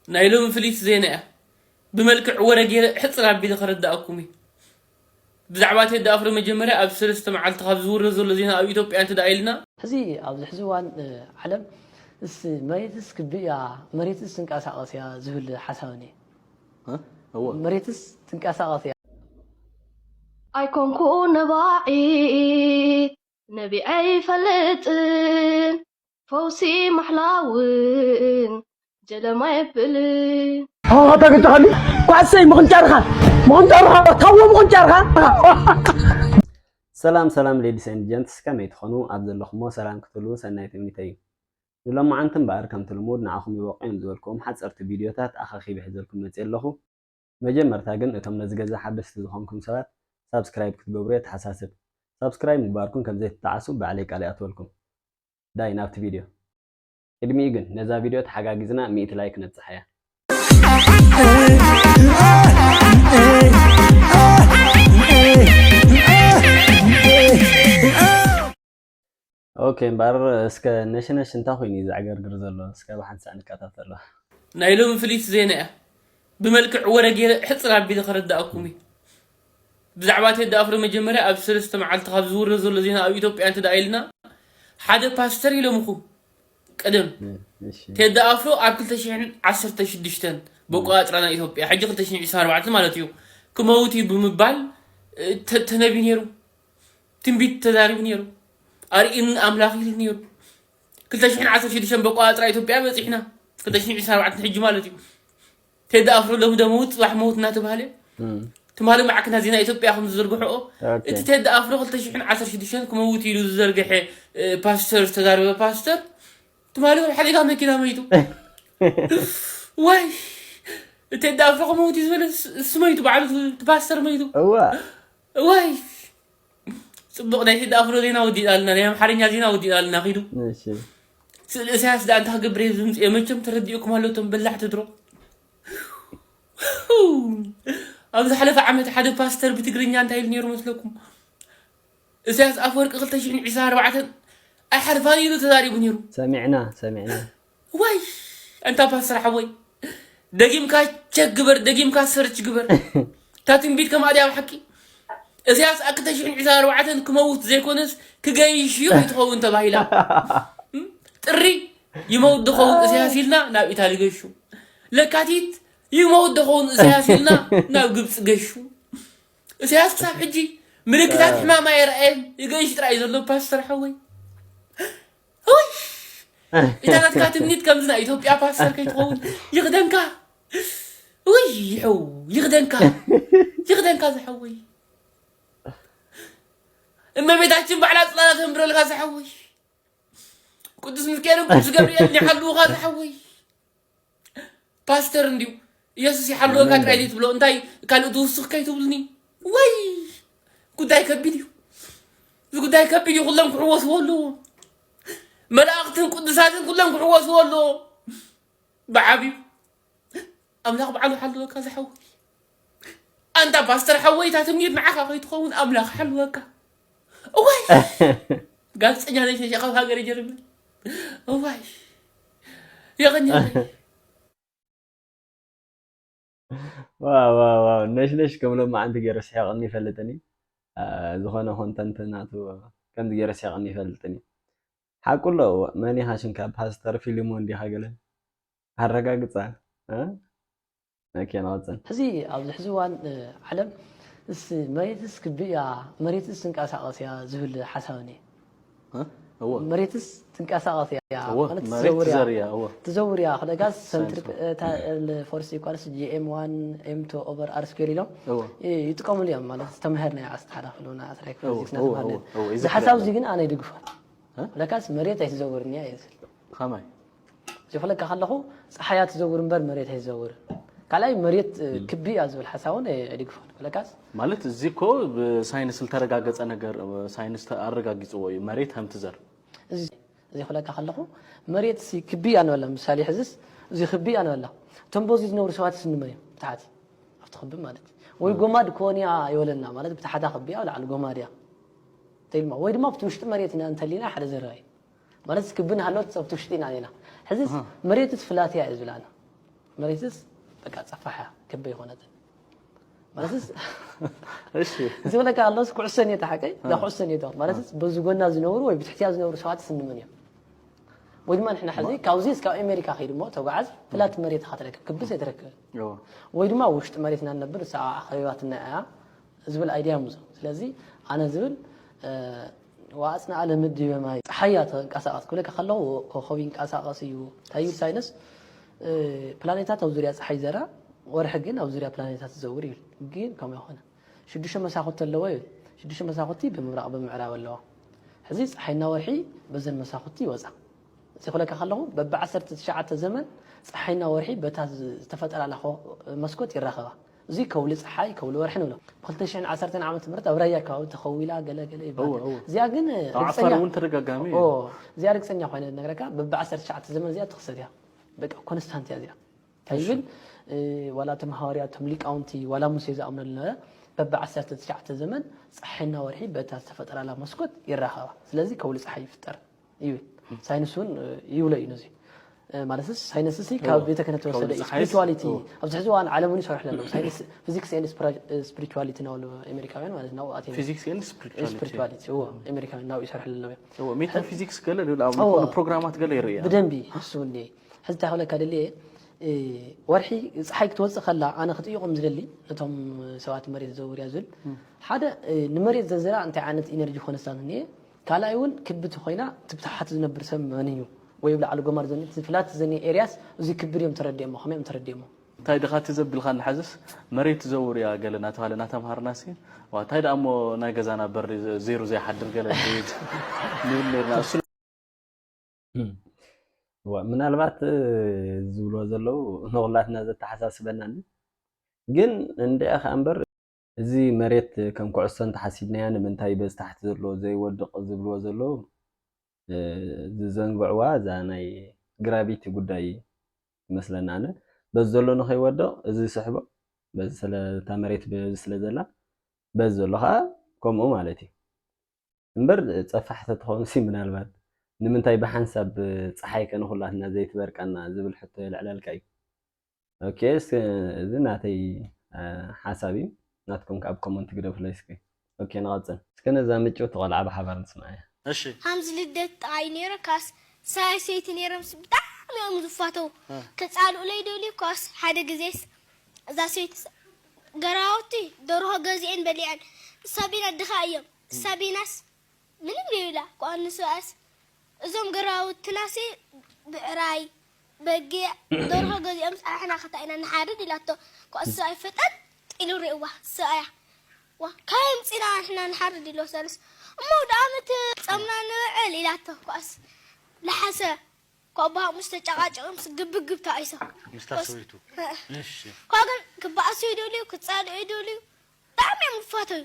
ናይ ሎሚ ፍልይቲ ዜና እያ። ብመልክዕ ወረ ገይረ ሕጽር ኣቢለ ከረድኣኩም እዩ። ብዛዕባ ቴዲ ኣፍሮ መጀመርያ ኣብ ሰለስተ መዓልቲ ካብ ዝውረ ዘሎ ዜና ኣብ ኢትዮጵያ እንተ ደኣ ኢልና፣ ሕዚ ኣብዚ ሕዚ እዋን፣ እ፣ ዓለም እስ መሬትስ ክቢ እያ፣ መሬትስ ትንቀሳቐስ እያ ዝብል ሓሳብ እኒአ። እ? እወ። መሬትስ ትንቀሳቐስ እያ። ኣይኮንኩ ነባዒ ነቢዐ ይፈልጥን ፈውሲ ማሕላውን ጀለማ የብልን። ኣታ ገጃኻኒ ኳሰይ ምቕንጫርኻ ምቕንጫርኻ ታዎ ምቕንጫርኻ። ሰላም ሰላም ladies and gents፣ ከመይ ትኾኑ? ኣብ ዘለኹሞ ሰላም ክትህልዉ ሰናይ ትምኒተይ እዩ። ንሎማዓንቲ እምበኣር ከምቲ ልሙድ ንዓኹም ይበቑ እዮም ዝበልኩዎም ሓፀርቲ ቪድዮታት ኣኻኺበ ሒዘልኩም መፅየ ኣለኹ። መጀመርታ ግን እቶም ነዚ ገዛ ሓደስቲ ዝኾንኩም ሰባት ሳብስክራይብ ክትገብሩ የተሓሳስብ። ሳብስክራይብ ምግባርኩም ከም ዘይትጠዓሱ ባዕለይ ቃል ይኣትወልኩም። ዳይ ናብቲ ቪድዮ። ቅድሚኡ ግን ነዛ ቪድዮ ተሓጋጊዝና ሚእቲ ላይክ ነብፅሓያ። ኦኬ እምበኣር እስከ ነሽነሽ እንታይ ኮይኑ እዩ ዘዕገርግር ዘሎ? እስከ ብሓንሳእ ንከታተሎ። ናይ ሎሚ ፍልይቲ ዜና እያ። ብመልክዕ ወረ ገይረ ሕፅር ኣቢለ ከረድኣኩም እዩ። ብዛዕባ ቴዲ ኣፍሮ መጀመርያ ኣብ ሰለስተ መዓልቲ ካብ ዝውረ ዘሎ ዜና ኣብ ኢትዮጵያ እንተ ደኣ ኢልና፣ ሓደ ፓስተር ኢሎምኹም ቅድም እሺ። ቴዲ ኣፍሮ ኣብ ክልተ ሽሕን ዓሰርተ ሽዱሽተን በቆፃፅራ ናይ ኢትዮጵያ፣ ሕጂ ክልተ ሽሕን ዕስራን ኣርባዕተን ማለት እዩ፣ ክመውት እዩ ብምባል፣ እ፣ ተ-፣ ተነብዩ ነይሩ። ትንቢት ተዛሪቡ ነይሩ። ኣርእን ኣምላኽ ኢሉ ነይሩ። ክልተ ሽሕን ዓሰርተ ሽዱሽተን በቆፃፅራ ኢትዮጵያ በፂሕና። ክልተ ሽሕን ዕስራን ኣርባዕተን ሕጂ ማለት እዩ። ቴዲ ኣፍሮ ሎሚ ዶ መውት፣ ፅባሕ መውት እናተባህለ። እም። ትማሊ መዓልቲ ዜና ኢትዮጵያ ከም ዝዘርግሕኦ፣ ኦኬ። እቲ ቴዲ ኣፍሮ ክልተ ሽሕን ዓሰርተ ሽዱሽተን ክመውት ኢሉ ዝዘርግሐ፣ እ፣ ፓስተር፣ ዝተዛረበ ፓስተር፣ ትማሊ ኣብ ሓደጋ መኪና መይቱ። ዋይ፣ ቴዲ ኣፍሮ ክመውት እዩ ዝበለ፣ እሱ መይቱ፣ ባዕሉ እቲ ፓስተር መይቱ። እዋ። ዋይ። ጽቡቕ፣ ናይ ቴዲ ኣፍሮ ዜና ወዲእና ኣለና፣ ናይ ኣምሓርኛ ዜና ወዲእና ኣለና፣ ኺዱ። እሺ። ስእሊ ኢሳያስ ደኣ እንታይ ክገብር እየ ዝምጽእ? መቸም ተረዲኡኩም ኣሎ፣ እቶም በላሕቲ ድሮ። ኣብ ዝሓለፈ ዓመት ሓደ ፓስተር ብትግርኛ እንታይ ኢሉ ነይሩ መስለኩም? ኢሳያስ ኣፈወርቂ ክልተ ሽሕን ዕስራን ኣርባዕተን ኣይሓልፋን ኢሉ ተዛሪቡ ነይሩ። ሰሚዕና፣ ሰሚዕና። ዋይ፣ ኣንታ ፓስተር ሓወይ፣ ደጊምካ ቸክ ግበር፣ ደጊምካ ሰርች ግበር። እታ ትንቢት ከምኣ ድያ ብሓቂ? ኢሳያስ ኣብ ክልተ ሽሕን ዕስራን ኣርባዕተን ክመውት ዘይኮነስ ክገይሽ እዩ ከይትኸውን ተባሂላ። እም? ጥሪ ይመውት ዝኸውን ኢሳያስ ኢልና ናብ ኢታሊ ገሹ። ለካቲት ይመውት ዝኸውን ኢሳያስ ኢልና ናብ ግብፂ ገሹ። ኢሳያስ ክሳብ ሕጂ ምልክታት ሕማም ኣየርኣየን፣ ይገይሽ ጥራይ ዘሎ ፓስተር ሓወይ። ውይ! እታ ናትካ ትምኒት ከምዚ ናይ ኢትዮጵያ ፓስተር ከይትኸውን ይኽደንካ። ውይ፣ ይሕው፣ ይኽደንካ። ይኽደንካ ዝሓወይ። እመቤታችን ባዕላ ጽላላ ተንብረልካ ዝሓወይ። ቅዱስ ሚካኤልን ቅዱስ ገብርኤልን ይሓልዉኻ ዝሓወይ። ፓስተር እንድዩ። ኢየሱስ ይሓልወካ ኣሜን ጥራይ በል። ዘይትብሎ፣ እንታይ ካልእ ትውስኽ ከይትብልኒ። ወይ! ጉዳይ ከቢድ እዩ። እዚ ጉዳይ ከቢድ እዩ። ኩሎም ክሕወስዎ ኣለዎ። መላእኽትን ቅዱሳትን ኩሎም ክሕወስዎ ኣለዎ። ብዓብዩ ኣምላኽ ባዕሉ ሓልወካ ዝሓወይ። ኣንታ ፓስተር ሓወይ፣ እታ ትምኒት ንዓኻ ከይትኸውን ኣምላኽ ሓልወካ። እዋይ! ጋዜጠኛ ነሽ ነሽ ካብ ሃገር ጀርመን። እዋይ! የቐንየለይ። ዋው፣ ዋው፣ ዋው። ነሽ ነሽ ከም ሎማዓንቲ ገይረ ስሒቕኒ ይፈልጥን እዩ። አ፣ ዝኾነ ኮንተንት ናቱ ከምዚ ገይረ ስሒቕኒ ይፈልጥን እዩ። ሓቁ ኣሎ፣ እወ። መን ኢኻ ሽንካ? ፓስተር ፊሊሞን ዲኻ ገለ? ኣረጋግጻ፣ እ? ኦኬ፣ ንቐጽል። ሕዚ ኣብዚ ሕዚ እዋን፣ እ፣ ዓለም እስ መሬትስ ክቢ እያ፣ መሬትስ ትንቀሳቐስ እያ ዝብል ሓሳብ እኒአ። እ? እወ። መሬትስ ትንቀሳቐስ እያ፣ እወ፣ ማለት መሬት ትዘውር እያ። ትዘር እያ፣ እወ። ትዘውር እያ፣ ክለጋስ ሳይንስ ሰንትሪክ፣ ነው። እ፣ ታ-፣ ል-፣ ፎርስ ኢኳልስ ጂ ኤም ዋን ኤም ቱ ኦቨር ኣር ስኩዌር ኢሎም እወ። ይ-፣ ይጥቀሙሉ እዮም፣ ማለት ዝተምሃርናዮ ዓሰርተ ሓደ ክፍሊ፣ ዓሰርተ ክፍሊ እወ፣ ፊዚክስ እወ፣ እናተምሃርና እወ፣ እዮም። እወ፣ እዚ ሓሳብ ይዝክር እዚ ግን ኣነ ይድግፎ። እ? ክለጋስ መሬት ኣይትዘውርን እያ እየ ዝብል። ከመይ? እዚ ክለካ ከለኹ፣ ጸሓይ እያ ትዘውር እምበር መሬት ኣይትዘውርን። ካልኣይ መሬት፣ እ፣ እም። ክቢ እያ ዝብል ሓሳብ እውን፣ እ፣ ኣይድግፎን። ክለካስ ማለት እዚ እኮ ብሳይንስ ዝተረጋገጸ ነገር፣ እ፣ ሳይንስ ተ-፣ ኣረጋጊጽዎ እዩ። መሬት ከም ትዘር። እዚ፣ እዚ ክለካ ከለኹ፣ መሬት ሲ ክቢ እያ ንበላ። ምሳሌ ሕዝስ፣ እዚ ክቢ እያ ንበላ። እቶም በዚ ዝነብሩ ሰባትስ እንመን እዮም? ብታሕቲ፣ ኣብቲ ክቢ ማለት እዩ። ወይ እም። ጎማድ ኮን እያ ይበለና፣ ማለት ብታሕታ ክቢ እያ፣ ኣብ ላዕሊ ጎማድ እያ። ተይልማ፣ ወይ ድማ ኣብቲ ውሽጢ መሬት ኢና እንተሊና ሓደ ዘረባ እዩ። ማለት ክቢ እናሃለወት ኣብቲ ውሽጢ ኢና ኔና። ሕዚስ ኣሃ። መሬትስ ፍላት እያ እዩ ዝብላና። መሬትስ በቃ ጸፋሕ እያ፣ ክቢ ኣይኮነትን። ማለትስ እሺ እዚ በለካ ኣሎስ ኩዕሶ ኔታ ሓቀይ እዛ ኩዕሶ ኔታ ማለትስ በዚ ጎና ዝነብሩ ወይ ብትሕትያ ዝነብሩ ሰባት ስንመን እዮም። ወይ ድማ ንሕና ሕዚ ካብዚ እስካብ ኣሜሪካ ከይድ እሞ ተጓዓዝ ፍላት መሬት ኢኻ ትረክብ፣ ክብስ ኣይትረክብን። እዎ። ወይ ድማ ውሽጢ መሬትና ንነብር ንሳ ከቢባትና እያ ዝብል ኣይድያ ምዞ። ስለዚ ኣነ ዝብል ዋኣፅና ኣለ ምድበ ማይ ፀሓያ ተንቀሳቐስ ክብለካ ከለኹ ኮኸብ ይንቀሳቐስ እዩ እንታይ ይብል ሳይንስ። ፕላኔታት ኣብ ዙርያ ፀሓይ ይዘራ፣ ወርሒ ግን ኣብ ዙርያ ፕላኔታት ትዘውር ይብል። ግን ከምኡ ኣይኮነ። ሽዱሽተ መሳኹቲ ኣለዎ ይብል። ሽዱሽተ መሳኹቲ ብምብራቕ ብምዕራብ ኣለዋ። ሕዚ ፀሓይና ወርሒ በዘን መሳኹቲ ይወፃ። እዚ ክብለካ ከለኹ በቢ ዓሰርተ ትሽዓተ ዘመን ፀሓይና ወርሒ በታ ዝተፈጠራላ ኮ- መስኮት ይራኸባ። እዚ ከውሊ ፀሓይ ከውሊ ወርሒ ንብሎ። ብ2010 ዓመተ ምህረት ኣብ ራያ ከባቢ ተኸዊላ ገለ ገለ ይባል። እወ፣ እወ። እዚኣ ግን ኣብ ዓፋር እውን ተደጋጋሚ እዩ። ኦ፣ እዚኣ ርግፀኛ ኮይነ ነግረካ በቢ ዓሰርተ ትሽዓተ ዘመን እዚኣ ትኽሰት እያ። በቃ ኮንስታንት እያ እዚኣ። እንታይ ይብል ዋላ እቶም ሃዋርያ እቶም ሊቃውንቲ ዋላ ሙሴ ዝኣምነሉ ነበረ። በቢ ዓሰርተ ትሽዓተ ዘመን ፀሓይና ወርሒ በታ ዝተፈጠራላ መስኮት ይራኸባ። ስለዚ ከውሊ ፀሓይ ይፍጠር ይብል። ሳይንስ እውን ይብሎ እዩ ነዚ። ማለት ሳይንስ ሲ ካብ ቤተ ክህነት ተወሰደ እዩ። ከውሊ ፀሓይ ስፒሪቹዋሊቲ እዎ። ኣብዚ ሕዚ እዋን ዓለም እውን ይሰርሑ ኣለዉ። ሳይንስ ፊዚክስ ኤንድ ስፒሪቹዋሊቲ ነው ኣሜሪካውያን ማለት ነው። ኣቴ ፊዚክስ ኤንድ ስፒሪቹዋሊቲ ስፒሪቹዋሊቲ እዎ ኣሜሪካውያን ናብኡ ይሰርሑ ኣለዉ እዮም። እዎ ሜታፊዚክስ ገለ ልብል ኣብ እዎ። ዝኾነ ፕሮግራማት ገለ ይርእ ብደንቢ እሱ እንዴ ሕዚ እንታይ ክብለካ ደልየ ወርሒ ፀሓይ ክትወፅእ ከላ ኣነ ክጥይቖም ዝደሊ ነቶም ሰባት መሬት ዘውርያ ዝብል ሓደ ንመሬት ዘዝራ እንታይ ዓይነት ኢነርጂ ኮንስታንት እኒኤ ካልኣይ እውን ክብቲ ኮይና ትብታሓት ዝነብር ሰብ መን እዩ ወይ ኣብ ላዕሊ ጎማር ዘኒ ፍላት ዘኒ ኤርያስ እዚ ክብር እዮም ተረዲኦሞ ከመይ እዮም ተረዲኦሞ እንታይ ድኻ እቲ ዘብልካ ንሓዝስ መሬት ዘውርያ ገለ እናተባሃለ እናተምሃርና ሲ ዋ እንታይ ደኣ እሞ ናይ ገዛና በሪ ዜሩ ዘይሓድር ገለ ንብል ነርና እሱ እዋ፣ ምናልባት ዝብልዎ ዘለዉ ንኹላትና ዘተሓሳስበና ግን እንድዒ ከኣ እምበር እዚ መሬት ከም ኩዕሶ እንተሓሲብናያ ንምንታይ በዚ ታሕቲ ዘሎ ዘይወድቕ ዝብልዎ ዘለዉ ዝዘንግዕዋ እዛ ናይ ግራቪቲ ጉዳይ ይመስለና ኣነ በዚ ዘሎ ንኸይወድቕ እዚ ስሕቦ በዚ ስለ እታ መሬት በዚ ስለ ዘላ በዚ ዘሎ ከዓ ከምኡ ማለት እዩ እምበር ጸፋሕ ተትኾኑ ሲ ምናልባት ንምንታይ ብሓንሳብ ፀሓይ ከ ንኹላትና ዘይትበርቀና ዝብል ሕቶ የልዕለልካ እዩ ኦኬ እስኪ እዚ ናተይ ሓሳብ እዩ ናትኩም ካብ ኮመንት ግደፉለይ እስኪ ኦኬ ንቐፅል እስኪ ነዛ ምጭውቲ ቆልዓ ብሓባር ንስማዓያ እሺ ከምዚ ልደት ጥቓይ ነይረ ካስ ሰብኣይ ሰይቲ ነይሮም ብጣዕሚ እዮም ዝፋተው ክፃልኡለይ ደልዩ ካስ ሓደ ግዜስ እዛ ሰይቲ ገራውቲ ደርሆ ገዚኤን በሊዐን ሳቢና ድኻ እዮም ሳቢናስ ምንም ዘይብላ ክኣ ንስኣስ እዞም ገራውትናሲ ብዕራይ በጊዕ ደርሆ ገዚኦም ኣሕና ከታ ኢና ንሓርድ ኢላቶ ክኣ ሰብኣይ ፈጠጥ ኢሉ ርእዋ ሰብኣያ ዋ ካይ ምፂና ኣሕና ንሓርድ ኢሎ ሰልስ እሞ ደኣ ምት ጸምና ንውዕል ኢላቶ ክኣስ ለሓሰ ኮባ ምስ ተጨቃጨቅም ግብግብ ተኣይሶ ምስታ ሰበይቱ እሺ ኳ ግን ክበኣሱ ይደልዩ ክጻልኡ ይደልዩ ብጣዕሚ እዮም ዝፋተዩ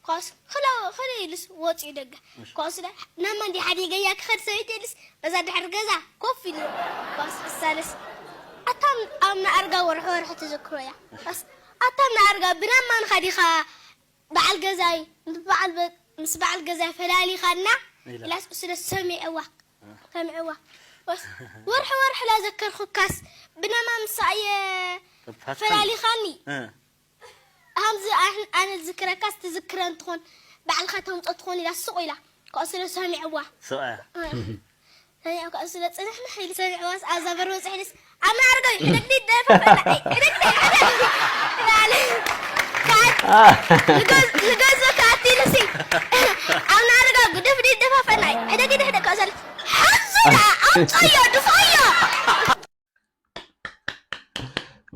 ኳስ ክለ ክለ ኢሉስ ወፂኡ ደገ ኳስ ለ ናማ እንዲ ሓደ ገያ ክኸድ ሰበይቲ ኢልስ በዛ ድሕሪ ገዛ ኮፍ ኢሉ ኳስ እሳለስ ኣታ ኣብ ንኣርጋ ወርሒ ወርሒ ትዝክሮ እያ ኳስ ኣታ ኣብ ንኣርጋ ብናማ ንኻ ዲኻ በዓል ገዛይ ምስ በዓል በ- ምስ በዓል ገዛይ ፈላሊኻና ኢላስ ስለ ሰሚዕዋ ሰሚዕዋ ወስ- ወርሒ ወርሒ ላዘከርኩካስ ብናማ ምሳየ ፈላሊኻኒ ሃምዚ ኣነ ዝክረካስ ትዝክረ እንትኾን ባዕልካ ተምፆ ትኾን ኢላ ስቑ ኢላ ከኦ ስለ ሰሚዕዋ ሰብኣያ ሰሚዕዋ ከኦ ስለ ፅንሕንሕ ኢሉ ሰሚዕዋስ ኣብዛ በር በፅሕ ኢልስ ኣነ ኣርገው ሕደግዲ ደፋፈና ሕደግዲ ሕደግዲ ልገዞ ከኣቲ ኢልሲ ኣብ ናርጋ ግድፍ ዲደፋፈና ሕደግዲ ሕደግ ከኦ ስለ ሓዙ ኣውፀዮ ድፎዮ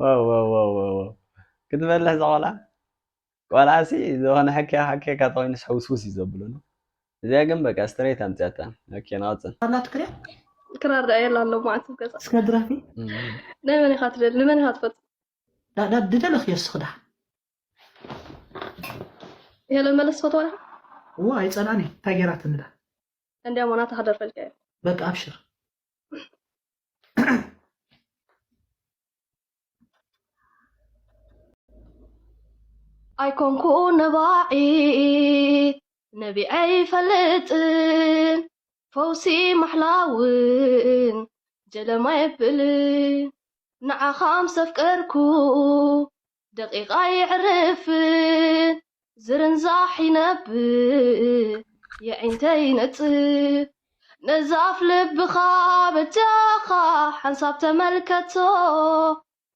ዋው ዋው ዋው ዋው ዋው። ክትበልሕ እዛ ቆልዓ ቆልዓ ሲ ዝኾነ ሕክያ ሕክያ ተኮይኑስ ሕውስውስ እዩ ዘብሎ ነው። እዚኣ ግን በቃ ስትሬት ኣምፅያታ። ኦኬ ንቐፅል። ኣላ ትክሪያ ክራር ደኣ የላ ኣሎ መዓት ገዛ እስከ ድረፊ ናይ መን ኢኻ ትደሊ ንመን ኢኻ ትፈቱ ድደለኽዮ እስኺ ደሓን የለ መለስ ትፈትዋ ዲኻ እዎ ኣይፀላኒ እንታይ ገይራትኒ ዳ እንዲያ ሞናታ ክደርፈልካ እየ በቃ ኣብሽር ኣይኮንኩ ነባዒት ነቢዐ ይፈልጥን ፈውሲ ማሕላውን ጀለማ የብልን ንዓኻ ምስ ኣፍቀርኩ ደቂቕ ኣይዕርፍን፣ ዝርንዛሕ ይነብር የዒንተይ ይነጽፍ። ነዚ ኣፍ ልብኻ በጃኻ ሓንሳብ ተመልከቶ፣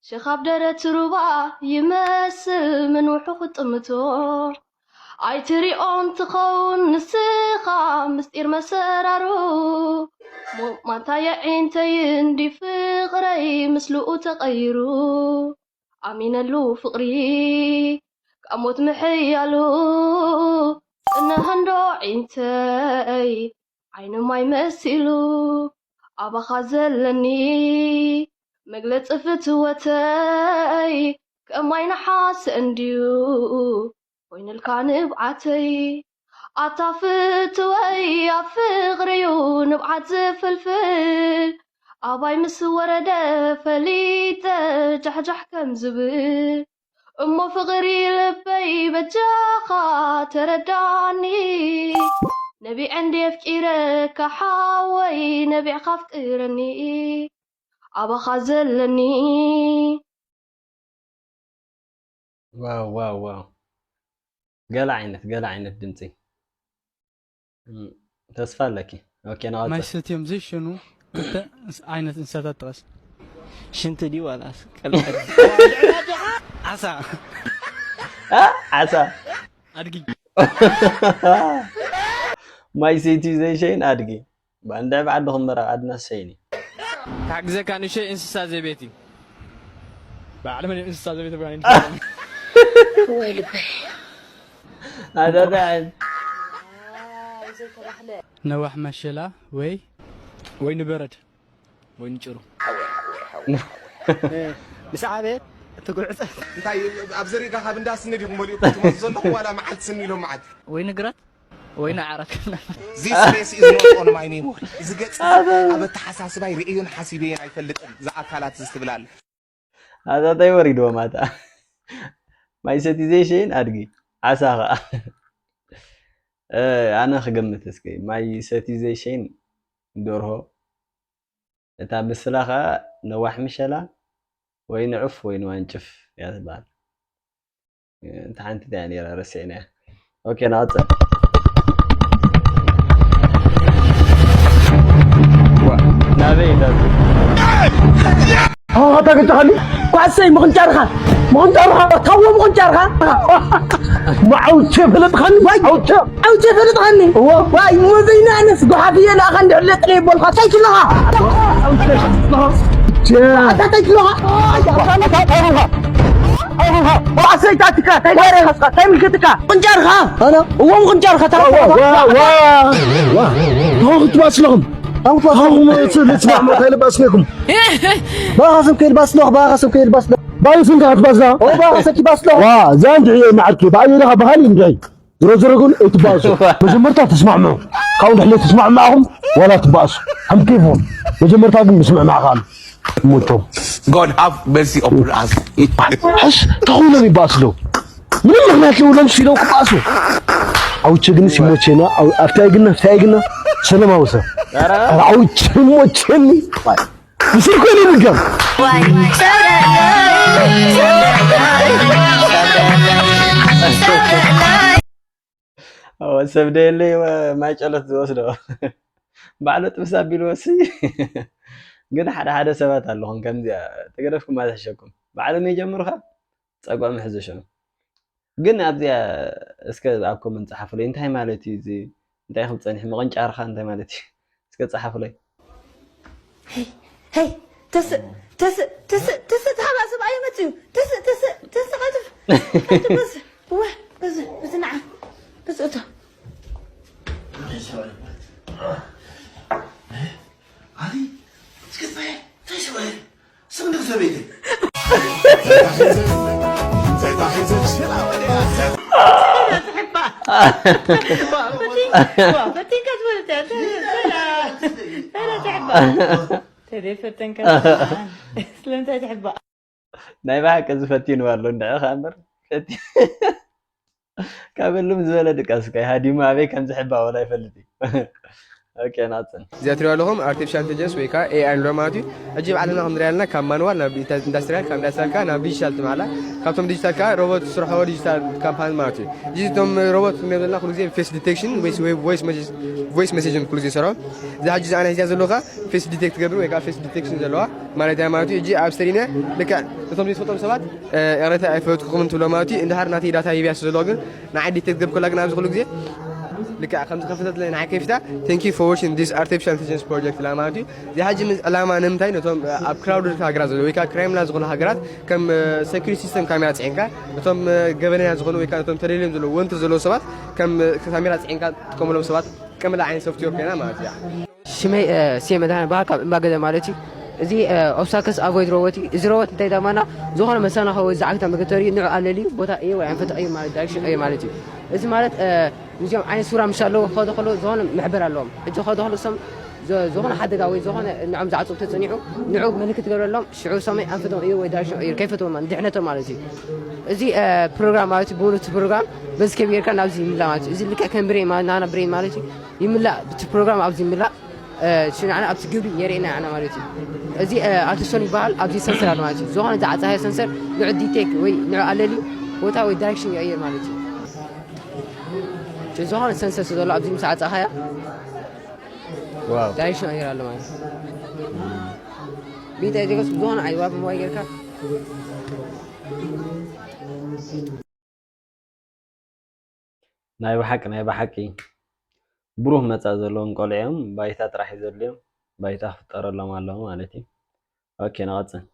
ሸኻብ ደረት ሩባ ይመስል ምንውሑ ክጥምቶ። ኣይትሪኦን ትኸውን ንስኻ ምስጢር መሰራሩ፣ ሞ-፣ ማንታ የዒንተይ እንዲ ፍቕረይ ምስልኡ ተቐይሩ። ኣሚነሉ ፍቕሪ ካብ ሞት ምሕያሉ፣ ጽነህ እንዶ ዒንተይ ዓይኒ ማይ መሲሉ። ኣባኻ ዘለኒ መግለጺ ፍትወተይ ከማይ ነሓስ እንድዩ ኮይንልካ ንብዓተይ። ኣታ ፍትወይ ኣብ ፍቕሪዩ ንብዓት ዝፍልፍል፣ ኣባይ ምስ ወረደ ፈሊጠ ጃሕጃሕ ከም ዝብል። እሞ ፍቕሪ ልበይ በጃኻ ተረዳኒ፣ ነቢዐ እንዲ ኣፍቂረካ ሓወይ ነቢዕካ ኣፍቅረኒ፣ ኣባኻ ዘለኒ። ዋው ዋው ዋው፣ ገለ ዓይነት ገለ ዓይነት ድምፂ። እም፣ ተስፋ ኣለኪ። ኦኬ፣ ማይ ናወፀ ሰትዮም ዘይሸኑ ክልተ እንስ- ዓይነት እንስሳታት ጥቀስ። ሽንቲ ድዩ ዋላስ ቀልቀል? ዓሳ፣ አ፣ ዓሳ፣ ኣድጊ። ማይ ሰትዩ ዘይሸይን ኣድጊ። ባንዳ ብዓዲ ክምበራ ዓድና ሰይኒ። ክሕግዘካ ንእሽተይ እንስሳ ዘቤት እዩ። ባዕለ መን እንስሳ ዘቤት ብራኒ። ወይ ልበይ። ኣዳዳ ነዋሕ መሸላ ወይ ወይ ንበረድ ወይ ንጭሩ። ምስ ዓበየት እቲ ጉዕፀት እንታይ ኣብ ዘሪጋ ካብ እንዳ ስኒ ዲኹም መሊኡ ክትመፁ ዘለኹም ዋላ መዓልቲ ስኒ ኢሎም መዓልቲ ወይ ንግራት ወይ ንዓራት This face is not on my memory እዚ ገፅ ኣብ ኣተሓሳስባይ ርእዮን ሓሲበዮን ኣይፈልጥን ዝኣካላት ዝትብላል ኣታታይ ወሪድዎም ኣታ ማይ ሰቲ ዘይሸይን ኣድጊ ዓሳ ኸዓ ኣነ ክገምት እስኪ ማይ ሰቲ ዘይሸይን ደርሆ እታ ብስላ ኸዓ ነዋሕ ምሸላ ወይ ንዑፍ ወይ ንዋንጭፍ እያ ትበሃል እታ ሓንቲ እንታይ እያ ነይራ ረሲዕናያ ኦኬ ንቐፅል ናበይ ናበይ ኣታ ገጃኻኒ ኳዕሰይ ምቕንጫርኻ ምቕንጫርኻ ታዎ ምቕንጫርኻ መዓውቼ ፈለጥኻኒ ኣውቼ ኣውቼ ፈለጥኻኒ ዋይ ሞዘይና ኣነስ ጓሓፍየ ንኣኻ እንድሕለጥለ ይቦልካ ታይ ትለኻ ታይ ትለኻ ኳዕሰይ ታትካ ታይ ገይረ ኸስኻ ታይ ምልክትካ ቁንጫርኻ ኣነ እዎም ቁንጫርኻ ታወ ክትባስለኹም ኣንኳኹም ልትስማዕሞ ከይልባስለኩም ባኻስብ ከይልባስለኹ ባኻስብ ከይልባስለኹ ባይፍን ካትባስላ ባኻስብ ኪባስለኹ ዋ ዛንድ ዕዮ ማዓርኪ ብኣየለኻ ብኻሊእ እንድዒ ዝሮ ዝሮ ግን ኣይትባእሱ መጀመርታ ተስማዕምዑ ካብኡ ድሕለ ተስማዕማዕኹም ዋላ ትባእሱ ከም ኬፍኹም መጀመርታ ግን ምስምዕማዕ ከኣሉ ሞቶም God have mercy upon us. ሕሽ ተኹሎም ይባእሱ ለው ምንም ምክንያት ለውሎም ሲለው ክባእሱ ኣውቸ ግን ሲሞቼና ኣብታይ ግን ኣብታይ ግን ሰለማዊ ሰብ ኣውቸ ሞቸኒ ምስል ኮይኑ ይድገም ኣዎ ሰብ ደየለይ ማይ ጨሎት ዝወስዶ ባዕሎ ጥብስ ኣቢልዎ ሲ ግን ሓደ ሓደ ሰባት ኣለኹም ከምዚኣ ተገደፍኩም ኣትሕሸኩም ባዕሎም የጀምሩኻ ጸጓም ሕዚ ሽዑ ግን ኣብዚኣ እስከ ኣብ ኮመንት ጸሓፉለይ እንታይ ማለት እዩ እዚ እንታይ ክብል ጸኒሑ ምቕንጫርኻ እንታይ ማለት እዩ እስከ ጸሓፉለይ ሄይ ተስእ ተስእ ተስእ ተስእ ተስእ ተሓባ ሰብኣይ መፅዩ ተስእ ተስእ ተስእ ቀልጥፍ ቀልጥፍ በዝ እወ በዝ በዝ ንዓ በዝ እቶ ናይ ብሓቂ እዚ ፈቲንዋ ኣሎ እንድዒ ከኣ እምበር ፈቲ ካብ ህልም ዝበለ ድቃስ ከይ ሃዲሙ ኣበይ ከም ዝሕባ ወላ ይፈልጥ እዩ ኦኬ፣ ናጽን። እዚኣ ትሪእዋ ኣለኹም ኣርቲፊሻል ኢንቴሊጀንስ ወይ ከዓ ኤኣይ ንብሎ ማለት እዩ። ሕጂ ኣብ ዓለምና ከም ንሪኣ ኣለና ካብ ማኑዋል ናብ ኢንዳ- ኢንዳስትሪያል፣ ካብ ኢንዳስትሪያል ከዓ ናብ ዲጂታል ትመዓላ። ካብቶም ዲጂታል ከዓ ሮቦት ዝስርሖ ዲጂታል ካምፓኒ ማለት እዩ። እዚ እቶም ሮቦት ንሪኦም ዘለና ኩሉ ግዜ ፌስ ዲቴክሽን ወይ ቮይስ መሴጅ ኩሉ ግዜ ይሰርሖ። እዚ ሕጂ ዝኣነ ሒዝያ ዘለኹ ከዓ ፌስ ዲቴክት ትገብር ወይ ከዓ ፌስ ዲቴክሽን ዘለዋ ማለት እያ ማለት እዩ። ሕጂ ኣብ ስተዲነ ልክዕ እቶም ዘይትፈልጦም ሰባት ኤረታ ኣይፈለጥኩኹም እንትብሎ ማለት እዩ። እንድሕር ናተይ ዳታ ሂብያ ስለ ዘለዋ ግን ንዓይ ዲቴክት ገብር ከላ ግን ኣብዚ ኩሉ ግዜ ልክዕ ከም ዝኸፈተትለይ ንዓይ ከፊታ thank you for watching this artificial intelligence project ኢላ ማለት እዩ። እዚ ሕጂ ምስ ዕላማ ንምንታይ ነቶም ኣብ ክራውድድ ሃገራት ዘለዉ ወይ ከዓ ክራይምና ዝኾኑ ሃገራት ከም ሰኪሪቲ ሲስተም ካሜራ ፅዒንካ እቶም ገበነኛ ዝኾኑ ወይ ከዓ እቶም ተደልዮም ዘለዉ ወንቲ ዘለዉ ሰባት ከም ካሜራ ፅዒንካ ትጥቀመሎም ሰባት ትጥቀምላ ዓይነት ሶፍትዌር ኮይና ማለት እያ። ሽመይ ስየ መድሃን በሃል ካብ እምባ ገደ ማለት እዩ። እዚ ኦብስታክልስ ኣቮይድ ሮቦት እዩ። እዚ ሮቦት እንታይ ዳማና ዝኾነ መሰናኸዊ ዝዓግታ መገተሪ ንዑ ኣለልዩ ቦታ እዩ ወይ ኣንፈት እዩ ማለት ዳይሬክሽን እዩ ማለት እዩ። እዚ ማለት እዚኦም ዓይነት ሱራ ምስ ኣለዎ ክኸዱ ከለዉ ዝኾነ መሕበር ኣለዎም። ሕጂ ክኸዱ ከለዉ እሶም ዝኾነ ሓደጋ ወይ ዝኾነ ንዖም ዝዓፅቡ ተፀኒሑ ንዑ ምልክት ገብረሎም ሽዑ ሰማይ ኣንፈቶም እዩ ወይ ዳይሬክሽን እዩ ከይፈትዎም ንድሕነቶም ማለት እዩ። እዚ ፕሮግራም ማለት ብእውነቱ ፕሮግራም በዚ ከብ ጌርካ ናብዚ ይምላእ ማለት እዩ። እዚ ልክዕ ከም ብሬን ማለት ናና ብሬን ማለት እዩ። ይምላእ ብቲ ፕሮግራም ኣብዚ ይምላእ ሽናዕና ኣብቲ ግብሪ የርእየና ያዕና ማለት እዩ። እዚ ኣልትሶን ይበሃል። ኣብዚ ሰንሰር ኣሎ ማለት እዩ። ዝኾነ ዝዓፀኻዮ ሰንሰር ንዑ ዲቴክት ወይ ንዑ ኣለሊ ቦታ ወይ ዳይሬክሽን ይቕይር ማለት እዩ። ዝኾነ ሰንሰር ስለ ዘሎ ኣብዚ ምስ ዓፀኻያ ዋው ዳይሬክሽን ይቕይር ኣሎ ማለት እዩ። ቢንታይ ዜጎስ ዝኾነ ኣይዋብ ሞባይል ጌርካ ናይ ብሓቂ ናይ ብሓቂ ብሩህ መጻኢ ዘለዎም ቆልዑ እዮም። ባይታ ጥራሕ እዩ ዘድልዮም። ባይታ ክፍጠረሎም ኣለዎ ማለት እዩ። ኦኬ ንቐጽል።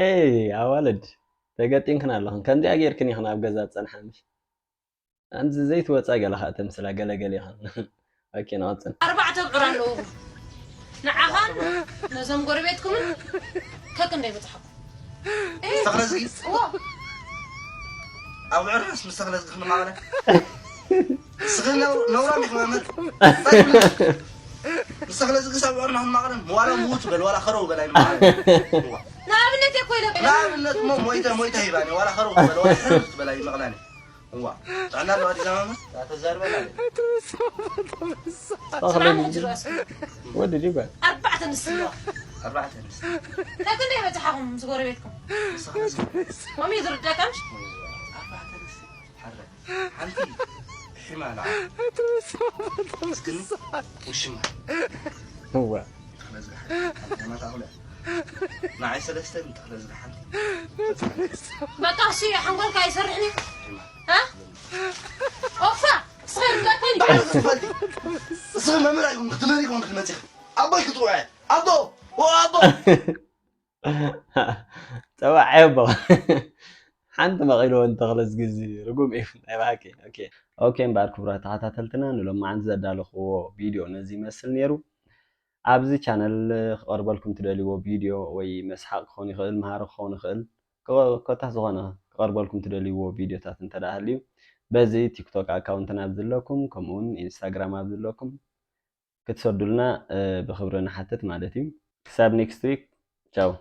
ኤይ ኣዋልድ ተገጢምክን ኣለኽን። ከምዚኣ ጌርክን ኢኽን ኣብ ገዛ ዝጸንሓ ምሽ? ኣንዚ ዘይትወጻ ገለ ኸኣ ተምስላ ገለ ገለ ኢኽን። ኦኬ ንቐጽል። ኣርባዕተ ኣብዑር ኣለውኹም። ንዓኻን ነዞም ጎረቤትኩምን ከክንደይ በጽሓኩም? ተኽለዝጊ እዎ። ኣብዑርስ ምስ ተኽለዝጊ ክንማቐለ ንስኺ ነውራም ኢኺ መምህር ንስኺ ለዝግስ ኣብዑርና ክንማቐለን ዋላ ሙት በል ዋላ ኸረው በል ኣይንማቐለን ንኣብነት እኮ ኢለ ንኣብነት እሞ ሞይተ ሞይተ ሂባኒ ዋላ ኸረው ትበል ዋላ ሕርር ትበል ኣይመቕላኒ እዋ ጥዕና ኣለዋ ዲዛ መምህር ተዛርበና ተኽለዝጊ ወዲ ዲባ ኣርባዕተ ንስዋ ኣርባዕተ ንስ ከክንደይ በጽሓኹም ምስ ጎረቤትኩም ሞሚ ዝርደካምሽ ኣርባዕተ ንስ ሓንቲ ሒማ ለዓ ግን ውሽማ እዋ ተኽለዝግሓ ሓንቲ ማታ ኣኹለ ንዓይ ሰለስተ ንተኽለዝግሓ ሓንቲ በቃ እሺ ሓንጎልካ ይሰርሕን እዩ ኦፋ ስኸርካኮኒ እስኺ መምህር ኣይኮን ክትምህር ይኮን ክትመፅእ ኣቦይ ክትውዐ ኣቦ ኣቦ ጸዋዕ ኣቦ ሓንቲ መቒልዎ እንተኽለስ ግዚ ርጉም እዩ ናይ ብሓቂ ኦኬ ኦኬ እምበኣር ክቡራት ተኸታተልትና ንሎማዓንቲ ዘዳለኽዎ ቪድዮ ነዚ ይመስል ነይሩ ኣብዚ ቻነል ክቐርበልኩም ትደልይዎ ቪድዮ ወይ መስሓቕ ክኸውን ይኽእል መሃሪ ክኸውን ይኽእል ኮታስ ዝኾነ ክቐርበልኩም ትደልይዎ ቪድዮታት እንተ ደኣ ሃልዩ በዚ ቲክቶክ ኣካውንትና ኣብ ዘለኩም ከምኡውን ኢንስታግራም ኣብ ዘለኩም ክትሰዱልና ብኽብሪ ንሓትት ማለት እዩ ክሳብ ኔክስት ዊክ ቻው